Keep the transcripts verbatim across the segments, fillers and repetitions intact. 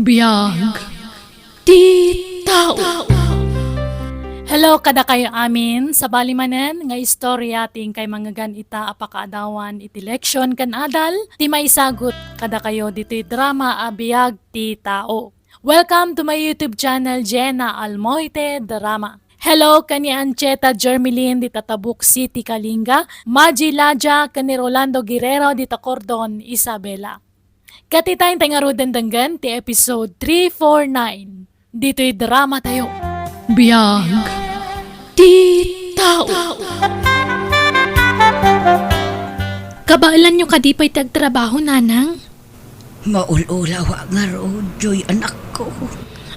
Biag ti tao. Hello kadakayo amin. Sabali manen nga istorya ti inkay mangngegan ita a pakaadawan iti leksyon ken adal ti maisagut kadakayo ditoy drama a Biag ti Tao. Welcome to my YouTube channel, Jenna Almoite Drama. Hello ken ni Ancheta Jermeline dita Tabuk City, Kalinga, Maji Laja ken ni Rolando Guerrero dita Cordon, Isabela. Ket ita, intay ngaruden denggen ti episode three four nine ditoy drama tayo. Biag ti tao. Kabaelanyo kadi pay ti agtrabaho, nanang? Maul-ulawa ngarud, Joy, anakko.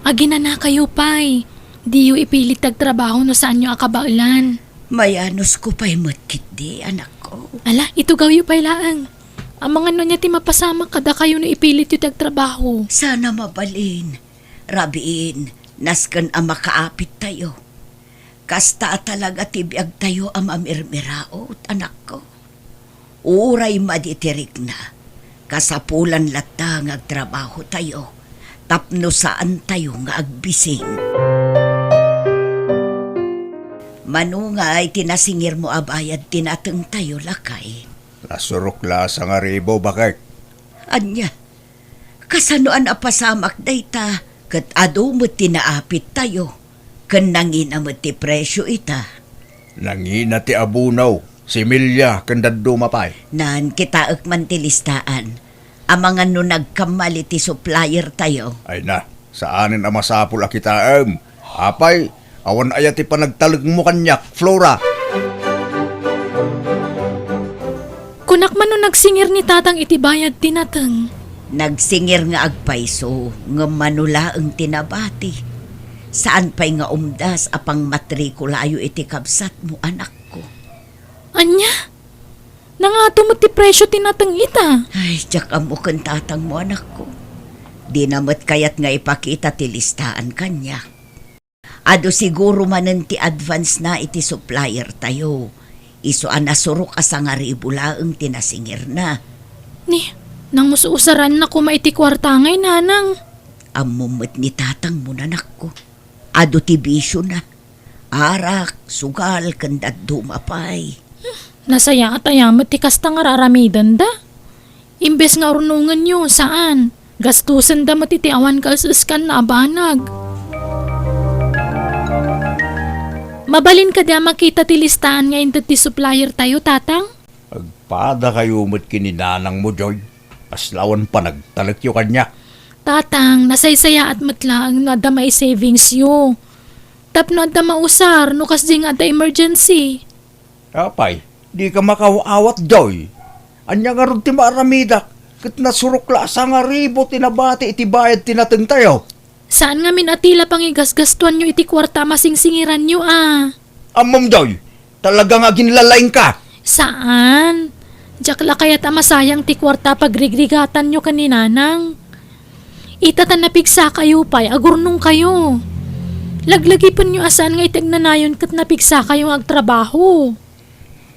Aginana kayo pay. Diyo ipilit ti agtrabaho no saanyo a kabaelan. Mayanusko pay met ketdi, anakko. Ala, itugawyo pay laeng. Amangan no ania ti mapasamak kadakayo no ipilityo ti agtrabaho. Sana mabalin. Rabiin, nasken a makaapit tayo. Kasta a talaga ti biag tayo a mamirmiraot, anakko. Uray madi ti rikna, kasapulan latta nga agtrabaho tayo tapno saan tayo nga agbising. Mano ngay ti nasingirmo a bayad ti nateng tayo, lakay? Nasurok la a sangaribu, bakek. Ania? Kasano a napasamak dayta ket adu met ti naapit tayo, ken nangina met ti presio ita? Nangina ti abono, similya, ken dadduma pay. Nan, kitaek man ti listaan. Amangan no nagkamali ti supplier tayo. Ay na, saanen a masapul a kitaem. Apay, awan aya ti panagtalekmo kaniak, Flora? Kunak man no nagsingir ni Tatang iti bayad ti nateng. Nagsingir nga agpayso, ngem mano laeng ti nabati. Saan pay nga umdas a pangmatrikulayo iti kabsatmo, anakko. Ania? Nangato met ti presio ti nateng ita? Ay, diak ammo ken tatangmo, anakko. Dina met kayat nga ipakita ti listaan kaniak. Adu siguro manen ti advance na iti supplier tayo. Isu a nasurok a sangaribu laeng ti nasingirna. Ni, nangus-usaranna koma iti kuarta ngay, nanang. Ammom met ni tatangmo, anakko. Adu ti bisiona. Arak, sugal, ken dadduma pay. Nasayaat aya met ti kasta nga ar-aramidenda. Imbes nga urnongenyo, saan. Gastosenda met iti awan kaes-eskanna a banag. Mabalin kadi a makita ti listaan nga inted ti supplier tayo, Tatang? Agpadakayo met ken ni nanangmo, Joy. Kasla awan panagtalekyo kaniak. Tatang, nasaysayaat met laeng no adda mai-savingsyo. Tapno adda mausar no kasdi nga adda emergency. Apay, dika makaawat, Joy. Ania ngarud ti maaramidak? Ket nasurok la a sangaribu ti nabati iti bayad ti natengtayo. Saan ngamin a ti la pangigasgastoanyo iti kuarta a masingsingiranyo a. Ammom, Joy, talaga nga aginlalaingka. Saan. Diak la kayat a masayang ti kuarta a pagrigrigatanyo ken ni Nanang. Ita ta napigsakayo pay, agurnongkayo. Laglagipenyo a saan nga iti agnanayon ket napigsakayo nga agtrabaho.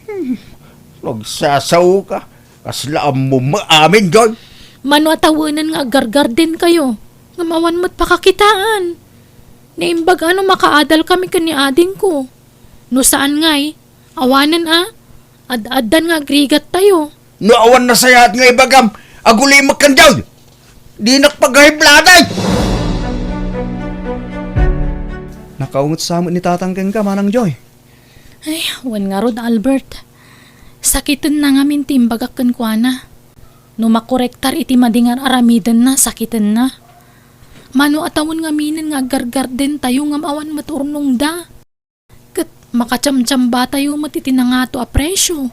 Hmm, nagsasaoka. Kasla ammom amin, Joy. Mano a tawenen nga aggargardenkayo, ngem awan met pakakitaan. Naimbag a no makaadalkami ken ni adingko. No saan ngay, awanen a, ad-addan nga agrigattayo. No awan nasayaat nga ibagam, agulimekkan, Joy. Dinak paghabladi. Nakaunget sa met ni Tatang kenka, Manang Joy. Ay, wen ngarud, Albert. Sakitenna ngamin ti imbagak kenkuana. No makorektar iti madi nga ar-aramidenna, sakitenna. Mano a tawen ngaminen nga aggargardentayo ngem awan met urnongda. Ket makachamchambatayo met iti nangato a presio.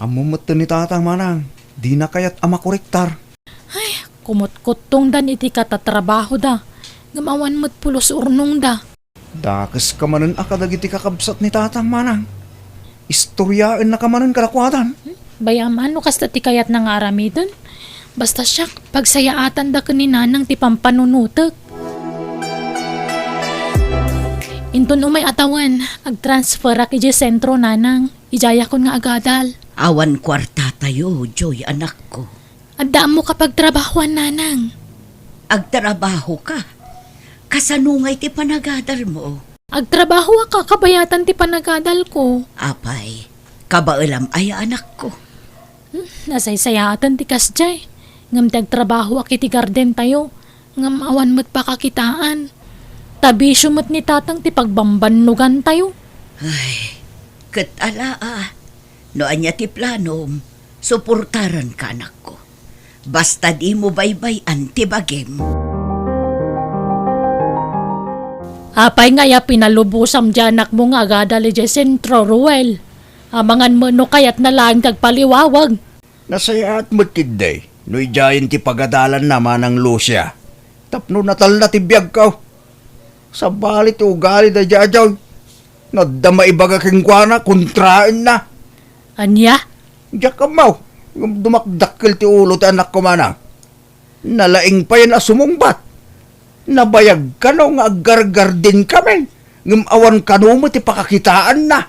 Ammom metten ni Tatang, Manang, dina kayat a makorektar. Ay, kumutkuttongdan iti katatrabahoda, ngem awan met pulos urnongda. Dakeska manen a kadagiti kakabsat ni Tatang, Manang. Istoriaennaka manen kadakuada. Bay-am a no kasta ti kayatna nga aramiden. Basta siak, pagsayaatanda ken ni Nanang ti pampanunotek. Inton umay a tawen, agtransferak idiay sentro, Nanang. Idiayakon nga agadal. Awan kuartatayo, Joy, anakko. Adda ammo kapagtrabahoan, Nanang. Agtrabaho ka? Kasano ngay ti panagadal mo? Agtrabaho a kakabayatan ti panagadal ko. Apay, kabaelam aya anakko? Hmm, nasaysayaatan ti kasdiay. Ngem ti agtrabaho a iti garden tayo, ngem awan met pakakitaan. Ta bisio met ni tatang ti pagbambannugan tayo. Ay, ket ala a, no ania ti planom, suportaranka, anakko. Basta dimo baybay-an ti bagim. Apay ngay a pinalubosam ti anakmo nga agadal idiay sentro, Ruel? Amangan met no kayatna laeng ti agpaliwawag. Nasayaat met ketdi no idiayen ti pagadalanna, Manang Lucia, tapno natalna ti biagko. Sabali ti ugali daydiay a Joy. No adda maibaga kenkuana, kontraenna. Ania? Diak ammo, ngem dumakdakkel ti ulo ti anakko, Manang. Nalaing payen a sumungbat. Nabayag kano nga aggargardenkami, ngem awan kano met ti pakakitaanna.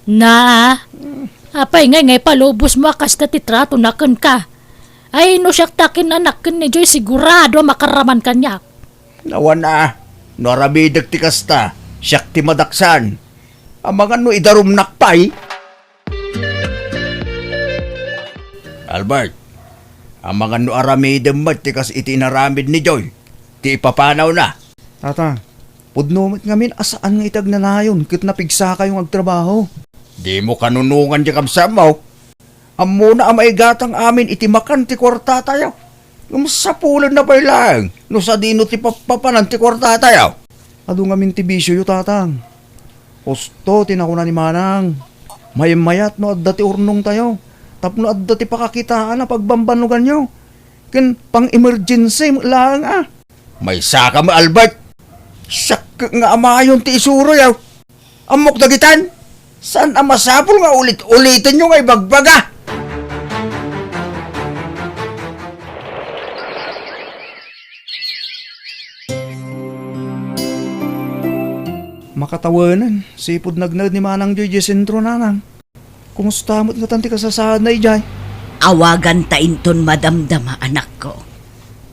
Na, apay ngay nga ipalubosmo a kasta ti tratona kenka? Ay, no siak ti akin-anak ken ni Joy, sigurado a makaraman kaniak. Awan a, no aramidek ti kasta, siak ti madaksan. Amangan no idarumnak pay. Albert, amangan no aramidem met ti kas iti inaramid ni Joy, ti ipapanawna. Tata, pudno met ngamin a saan nga iti agnanayon ket napigsakayo nga agtrabaho. Dimo kanunongan ti kabsatmo. Ammona a maigatang amin iti makan ti kuartatayo. Ngem sapulenna pay laeng no sadino ti pappapanan ti kuartatayo. Adu ngamin ti bisioyo, tatang. Husto ti nakuna ni Manang. Maymayat no adda ti urnongtayo tapno adda ti pakakitaan a pagbambannoganyo ken pang-emergency met laeng a. Maysaka met, Albert. Sakket nga amayon ti isuroyo. Ammok dagitan. Saan a masapul nga ulit-ulitenyo nga ibagbaga. Makatawanen, sipud nagnaed ni Manang Joy idiay sentro, Nanang. Kumusta met ngatan ti kasasaadna idiay? Awaganta inton madamdama, anakko.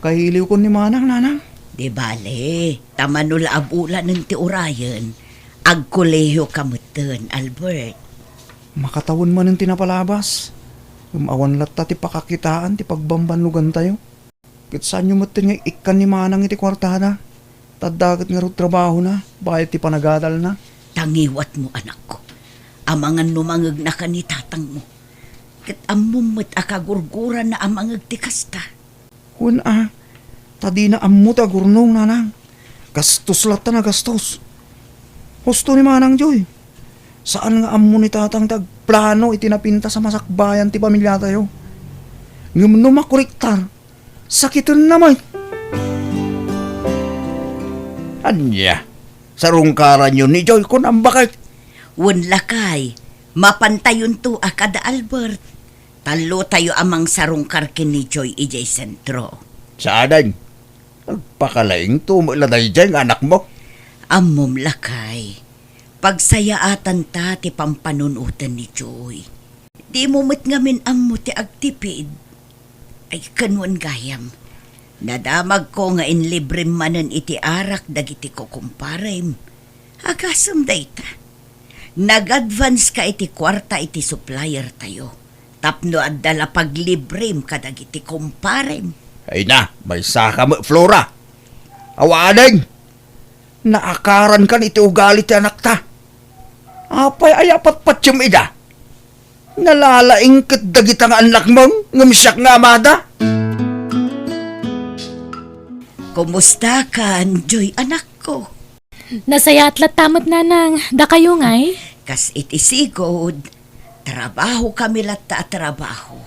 Kailiwkon ni Manang, Nanang. Di bale, ta mano la a bulanen ti urayen, agkolehiyoka metten, Albert. Makatawen manen ti napalabas. Ngem awan latta ti pakakitaan ti pagbambannogantayo. Ket saanyo metten nga ikkan ni Manang iti kuartada, ta adda ket ngarud trabahona bayat ti panagadalna. Tangiwatmo, anakko. Amangan no mangegnaka ni tatangmo. Ket ammom met a kagurgurana a mangeg ti kasta. Wen a, ta dina ammo ti agurnong, Nanang. Gastos latta a gastos. Husto ni Manang Joy. Saan nga ammo ni Tatang ti agplano iti napintas a masakbayan ti pamiliatayo. Ngem no makuriktar, sakitenna met. Ania? Sarungkaranyo ni Joy, kunam, baket? Wen, lakay, mapantayonto a kada Albert. Tallotayo a mangsarungkar ken ni Joy idiay sentro. Saanen? Agpakalaingto met la daydiay nga anakmo. Ammom, lakay, pagsayaatanta ti pampanunoten ni Joy. Dimo met ngamin ammo ti agtipid. Ay, ken wen gayam, nadamagko nga inlibrem manen iti arak dagiti kukumparem. Agasem dayta. Nag-advance ka iti kuarta iti supplier tayo, tapno adda la paglibrem kadagiti kumparem. Ay na, maysaka met, Flora. Awanen, naakaran kan iti ugali ti anakta. Apay aya patpatiem ida? Nalalaing ket dagita nga annakmong ngem siak nga amada. Kumusta kan, Joy, anakko? Nasayaat latta met, Nanang. Dakayo ngay? Kas iti sigud, trabaho kami latta a trabaho.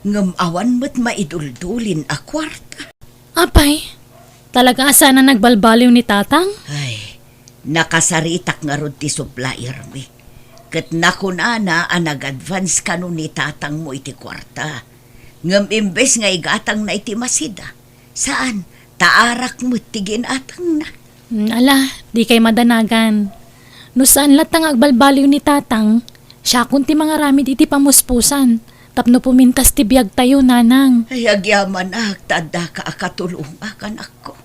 Ngem awan met maiduldulin a kuarta. Apay, talaga a saan a nagbalbaliw ni Tatang? Ay, nakasaritak ngarud ti suppliermi. Ket nakunana a nag-advance kano ni Tatangmo iti kuarta. Ngem imbes nga igatangna iti masida, saan, ta arak met ti ginatangna. Hmm, ala, dikay madanagan. No saan latta nga agbalbaliw ni Tatang, siakon ti mangaramid iti pamuspusan. Tapno pumintas ti biagtayo, nanang. Ay, agyamanak ta addaka a katulongak, anakko.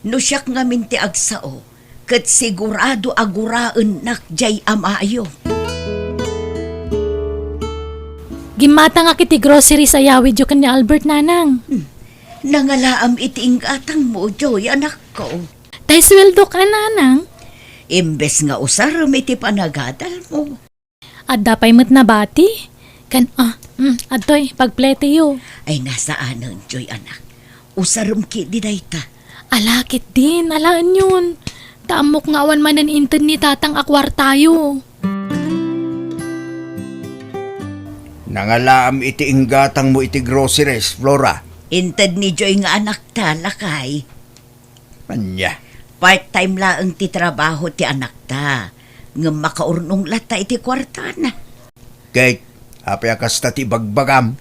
No siak ngamin ti agsao, ket sigurado a guraennak diay amayo. Gimmatangak iti groceries a yawidyo ken ni Albert, nanang. Hmm. Nangalaam iti inggatangmo, Joy, anakko. Tay sueldok a, nanang. Imbes nga usarem iti panagadalmo. Adda pay met nabati? Ken, ah, mm, adtoy, pagpleteyo. Ay, nasaanen, Joy, anak. Usarem ketdi dayta. Ala ketdin, alaenyon. Ta ammok nga awan manen inted ni tatang a kuartayo. Nangalaam iti inggatangmo iti groceries, Flora. Inted ni Joy nga anakta, lakay. Ania? Part-time laeng ti trabaho ti anakta, ngem makaurnong latta iti kuartana. Kay, apay a kasta ti ibagbagam?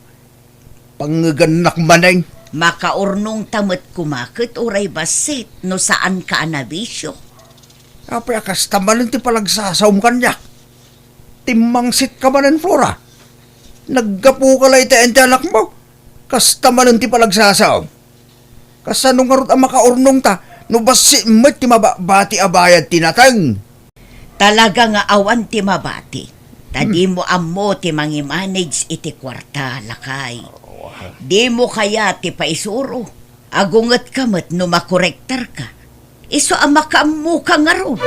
Pangngegannak manen. Makaurnongta met koma ket uray bassit no saanka a nabisio. Apay a kasta manen ti panagsasaom kaniak? Timmangsitka manen, Flora. Naggapuka la iti ayan ti anakmo. Kasta manen ti panagsasaom. Kasano ngarud a makaurnongta no bassit met ti mababati a bayad ti nateng? Talaga nga awan ti mabati. Ta dimo ammo ti mangimanage iti kuarta, lakay. Dimo kayat ti paisuro. Agungetka met no makorektarka. Isu a makaammoka ngarud.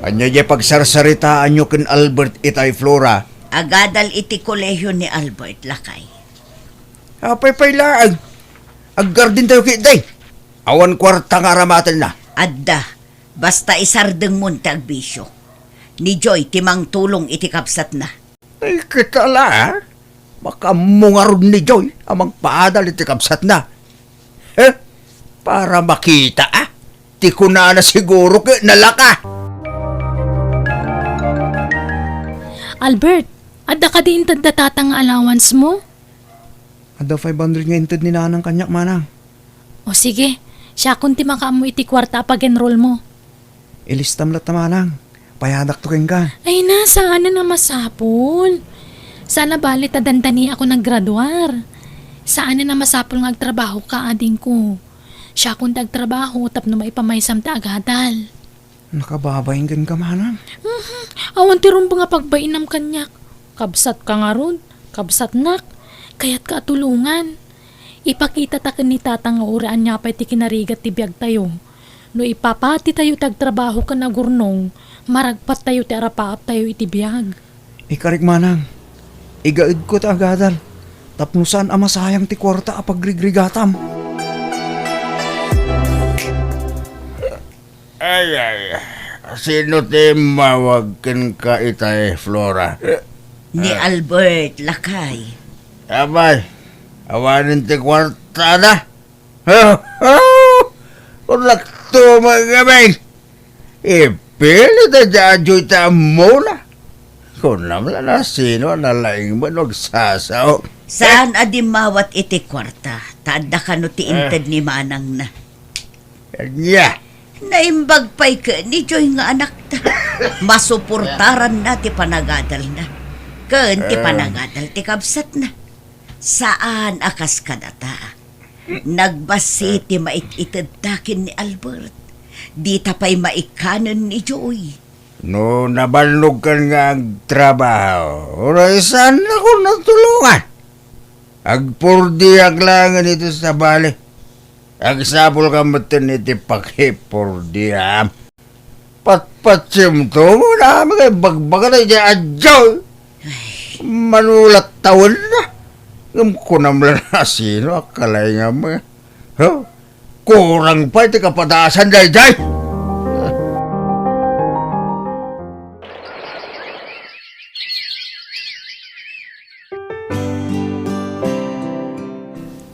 Ania diay pagsarsaritaanyo ken Albert itay, Flora? Agadal iti kolehio ni Albert, lakay. Apay pay laeng? Aggardentayo ketdi. Awan kuarta nga aramatenna. Adda. Basta isardengmon ti agbisio. Ni Joy ti mangtulong iti kabsatna. Ay, kita la, ah. Makaammo ngarud ni Joy a mangpaadal iti kabsatna. Eh, para makita, ah. Ti kunana siguro ket nalaka. Albert, adda kadi inted da tatang nga allowance mo? Adda five hundred nga inted ni nanang kaniak, manang. O sige, siakon ti makaammo iti kuarta a pag-enroll mo. Ilistam latta, manang. Payadakto kenka. Ay na, saanen a masapul. Saan a bale ta dandani ako naggraduar. Saanen a masapul nga agtrabahoka, adingko. Siakon ti agtrabaho tapno maipamaysam ti agadal. Nakababain kenka, manang. Mhm. Awan ti rumbeng a pagbainam kaniak. Kabsatka ngarud, kabsatnak, kayatka a tulongan. Ipakitata ken ni tatang nga uray ania pay ti kinarigat ti biagtayo. No ipapatitayo ti agtrabaho ken agurnong, maragpattayo ti arapaaptayo iti biag. Ikarik, manang. Igaedko ti agadal tapno saan a masayang ti kuarta a pagrigrigatam. Ay, ay, sino ti immawag kenka itay, Flora? Ni Ah. Albert, lakay. Abay, awanen ti kuartada. Kunakto, mga gabing. Ipilit a diay ammona. Kunam la no sino a nalaing man agsasao. Saan a dimmawat iti kuarta, ta adda kano ti Eh. inted ni manangna. Ania? Naimbag pay ken ni Joy nga anakta. Masuportaranna ti panagadalna. Ken ti Eh. panagadal ti kabsatna. Saan a kas kadata. Nagbassit ti maik-itedta ken ni Albert. Dita pay maikkanen ni Joy. No nabannogkan nga agtrabaho, uray saannakon a tulongan. Agpordiak laengen iti sabali. Agsapulka metten iti pakipordiam. Patpatsem to, muna kami kay bagbaga na iti adyaw. Ay. Manulat tawenna. Ngem kunam la no sino a kalaingam. Huh? Kurang pay ti kapadasan daydiay.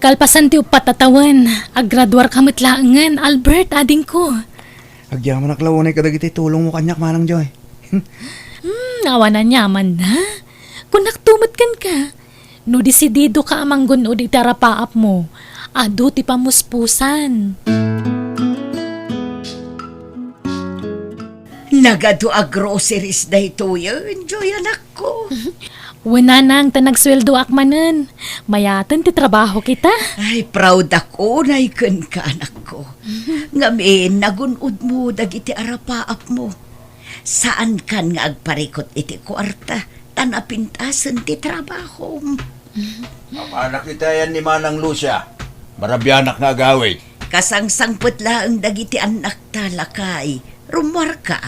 Kalpasan ti uppat a tawen, aggraduarka met laengen, Albert, adingko. Agyamanak la unay kadagiti tulongmo kaniak, Manang Joy. Hmm, awan aniamanna. Kunakto met kenka, no desididoka a manggun-od iti arapaapmo, adu ti pamuspusan. Nagadu a groceries daytoyen, Joy, anakko. Wen, nanang, ta nagsueldoak manen. Mayaten ti trabaho kita. Ay, proud ak unay kenka, anakko. Ngamin, nagun-odmo dagiti arapaapmo. Saankan nga agparikut iti kuarta, ta napintasen ti trabahom. Apanak itayan ni Manang Lucia. Marabianak nga agawid. Kasangsangpet laeng dagiti annakta, lakay. Rummuarka?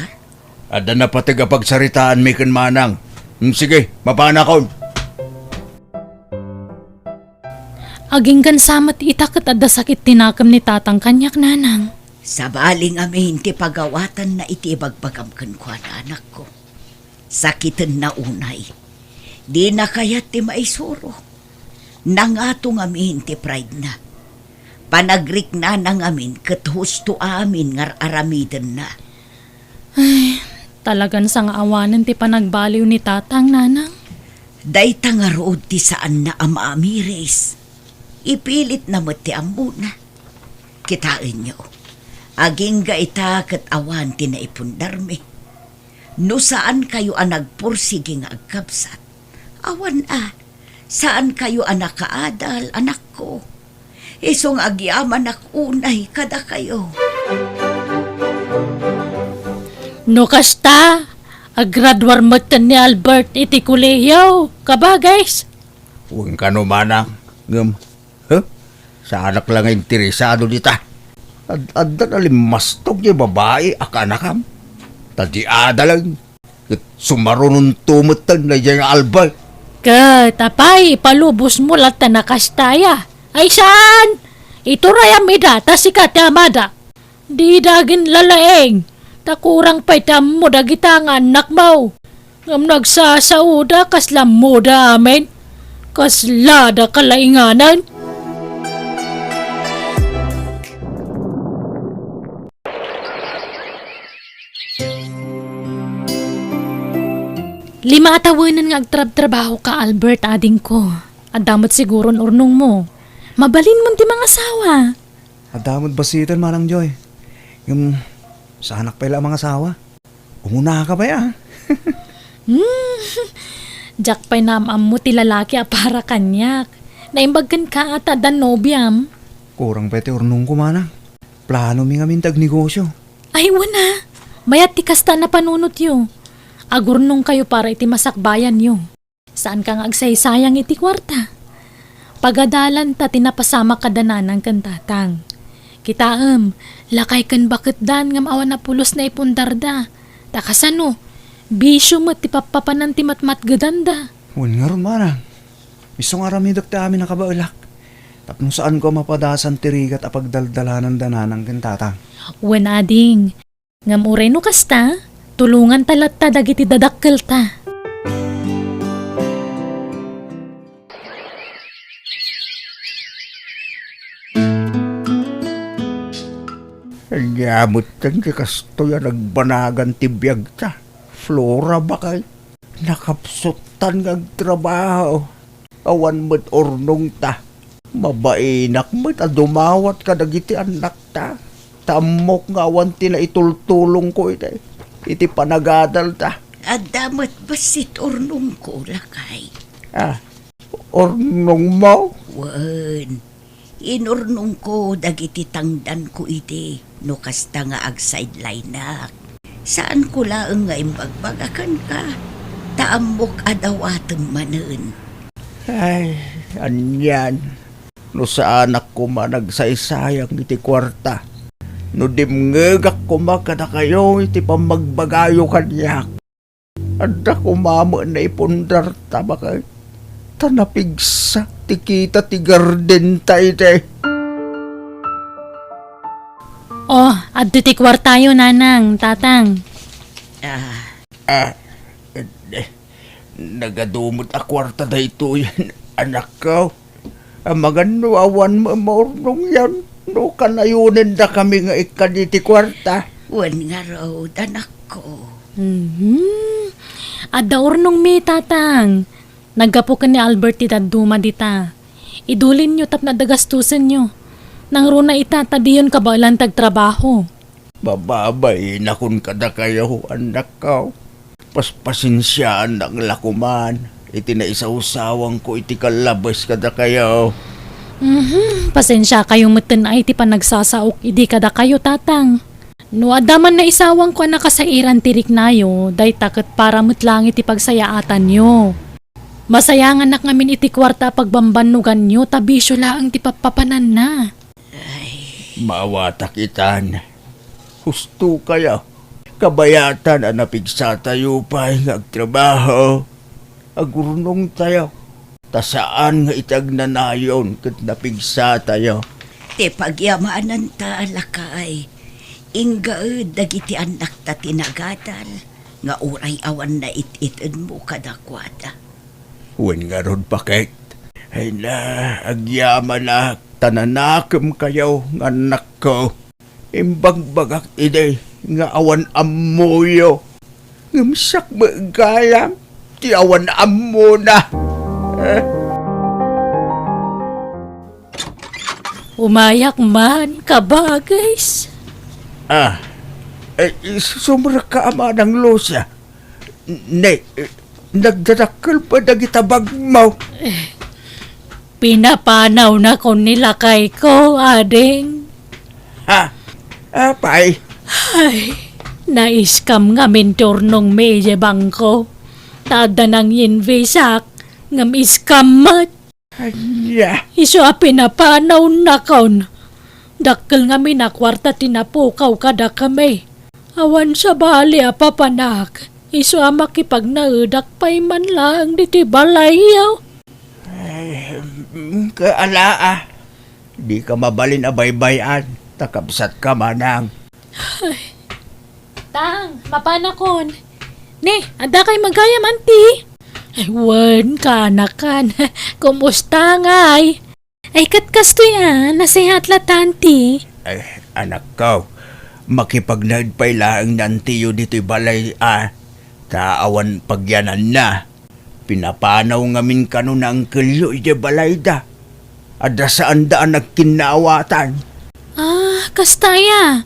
Adda napateg a pagsaritaanmi ken Manang. Mm, sige, mapanakon. Aginggan sa met ita ket adda sakit ti nakem ni tatang kaniak, nanang. Sabali ngamin ti pagawatanna iti ibagbagam kenkuana, anakko. Sakitenna unay. Dina kayat ti maisuro. Nangato ngamin ti pride-na. Panagriknana ngamin ket husto amin nga ar-aramidenna. Ay, talagan sangaawanen ti panagbaliw ni tatang, nanang. Dayta ngarud ti saanna a maamiris. Ipilitna met ti ammona. Kitaenyo, agingga ita ket awan ti naipundarmi. No saankayo a nagpursigi nga agkabsat, awan a, saankayo a nakaadal, anakko. Isu nga agyamanak unay kadakayo. No kasta, aggraduar metten ni Albert iti kolehiyo, kabagis. Wen kano, manang, ngem, huh? Saanak la nga interesado dita. Ad-, adda nalimmastok diay babai a kaanakam. Ta di adalen. Ket sumarunonto metten daydiay nga Albert. Ket apay, ipalubosmo latta a kasta aya? Ay saan! Iturayam ida ta sika ti amada. Dida aginlalaing, ta kurang pay ti ammo dagita nga annakmo. Ngem no agsasaoda, kasla ammoda amin. Kasla da kalainganan. Lima a tawenen nga agtrabtrabahoka, Albert, adingko. Adda met siguron urnongmo. Mabalinmon ti mangasawa. Adda met bassiten, Manang Joy. Ngem, saanak pay la a mangasawa. Umunaka pay, a. Hmm, diak pay naam-ammo ti lalaki a para kaniak. Naimbag kenka ta adda nobiam. Kurang pay ti urnongko, manang. Planomi ngamin ti agnegosio. Ay, wen a. Mayat ti kasta a napanunotyo. Agurnongkayo para iti masakbayanyo. Saanka nga agsaysayang iti kuarta. Pagadalanta ti napasamak kada nanang ken tatang. Kitaem, lakay ken baketdan ngem awan a pulos naipundarda. Ta kasano, bisio met ti pappapanan ti matmatgedanda. Wen ngarud, manang. Isu nga aramidek ti amin a kabaelak. Tapno saanko a mapadasan ti rigat a pagdaldalananda nanang ken tatang. Wen, ading. Ngem uray no kasta, tulonganta latta dagiti dadakkelta. Ania metten ti kastoy a nagbanagan ti biagta, Flora, bakay? Nakapsuttan nga agtrabaho. Awan met urnongta. Mabainak met a dumawat kadagiti annakta. Ta ammok nga awan ti naitultulongko iti, iti panagadalta. Adda met bassit urnongko, lakay. Ah, urnongmo? Wen. Inurnongko dagiti tangdanko idi no kasta nga agsideline-ak. Saanko laeng nga imbagbagakenka, ta ammok a dawatem manen. Ay, anian, no saanak koma nagsaysayang iti kuarta, no dimngegak koma kadakayo iti pammagbagayo kaniak. Adda koma met naipundarta, bakay. Ta napigsa ti kita ti gardenta iti. Oh, adda ti kuartayo, nanang, tatang. Ah. Ah, eh, nagadu met a kuarta daytoy, anakko. Amangan no awan maurnongyan, no kanayonendakami nga ikkan iti kuarta. Wen ngarud, anakko. Mhm. Adda urnongmi, tatang. Naggapu ken ni Albert ti dadduma dita. Idulinyo tapno adda gastosenyo. Nangruna ita ta diyon kabaelan ti agtrabaho. Mababainakon kadakayo, annakko. Paspasensiaannak la koman iti naisawsawangko iti kallabes kadakayo. Mhm, pasensiakayo metten ay ti panagsasaok idi kadakayo, Tatang. No adda man naisawangko a nakasairan ti riknayo, dayta ket para met laeng iti pagsayaatanyo. Masayanganak ngamin iti kuarta a pagbambannoganyo, ta bisio laeng ti pappapananna. Ay. Maawatak itan. Husto kaya. Kabayatan a napigsatayo pay nga agtrabaho. Agurnongtayo. Ta saan nga iti agnanayon ket napigsatayo. Ti pagyamananta, lakay. Inggaed dagiti annakta ti nagadal nga uray awan nait-itenmo kadakuada. Wen ngarud, paket. Ay na, agyamanak, ta nanakemkayo nga annakko. Imbagbagak idi nga awan ammoyo. Ngem siak met gayam ti awan ammona. Eh? Umayak man, kabagis. Ah, eh, sumrekka a manang Lucia. Ne, eh, nagdadakkel pa dagita bagmo. Eh, pinapanawnakon ni lakayko, ading. Ha? Apay? Ay, naiskam ngamin ti urnongmi idiay bangko. Ta adda nangyenvisak, ngem iskam met. Ania? Isu a pinapanawnakon. Dakkel ngamin a kuarta ti napukaw kadakami. Awan sabali a papanak. Isu a makipagnaedak pay man laeng ditoy balayyo. Ay, mm, kaala, ah. Dika mabalin a baybay-an, ta kabsatka, manang. Ay. Tang, mapanakon. Ne, adda kay gayam, anti? Ay, wen, kanakan. Kumusta ngay? Ay, ket kastoy a, nasehat la ta, anti. Ay, anakko, makipagnaed pay laeng ni antiyo ditoy balay a, ta awan pagyananna. Pinapanaw ngamin kano ni angkelyo idiay balayda. Adda saanda a nagkinnaawatan. Ah, kasta aya.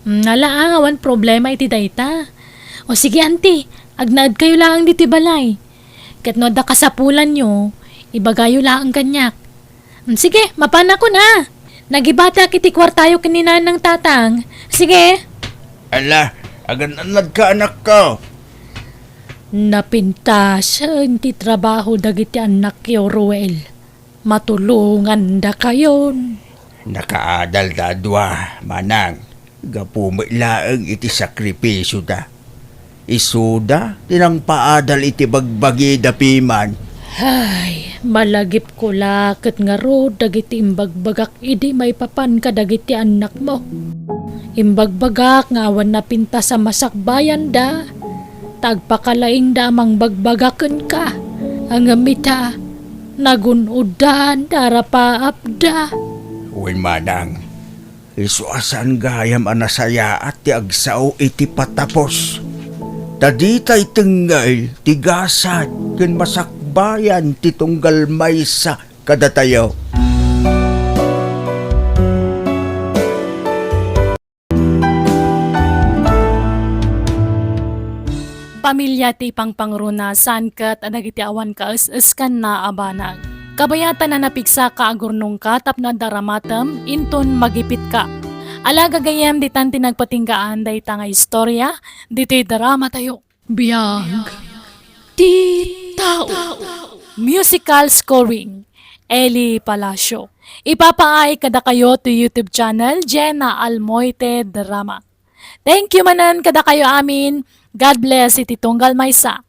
Mm, ala, ah, awan problema iti dayta. O sige, anti, agnaedkayo laeng ditoy balay. Ket no adda kasapulanyo, ibagayo laeng kaniak. Mm, sige, mapanakon a. Nagibatak iti kuartayo ken ni nanang, tatang. Sige. Ala, agan-annadka, anakko. Napintasen ti trabaho dagiti annakyo, Ruel. Matulongandakayon. Nakaadalda a dua, manang. Gapu met laeng iti sakripisioda. Isuda ti nangpaadal iti bagbagida piman. Ay, malagipko la ket ngarud dagiti imbagbagak idi maipapan kadagiti annakmo. Imbagbagak nga awan napintas a masakbayanda, ta agpakalaingda a mangbagbaga kenka. Ngem ita, nagun-oddan ti arapaapda. Wen, manang, isu a saan gayam a nasayaat ti agsao iti patapos. Ta ditay tengngel ti gasat ken masakbayan ti tunggal maysa kadatayo. Pamilia ti pangpangruna, saan ket a dagiti awan kaes-eskanna a banag. Kabayatan a napigsaka a gurnongka tapno adda ramatem inton magipitka. Ala gagayyem, ditan ti nagpatinggaan dayta nga istorya ditoy dramatayo. Biag ti tao. Musical scoring, Eli Palacio. Ipapaay kadakayo ti YouTube channel, Jenna Almoite Drama. Thank you manen kadakayo amin. God bless iti tunggal maysa.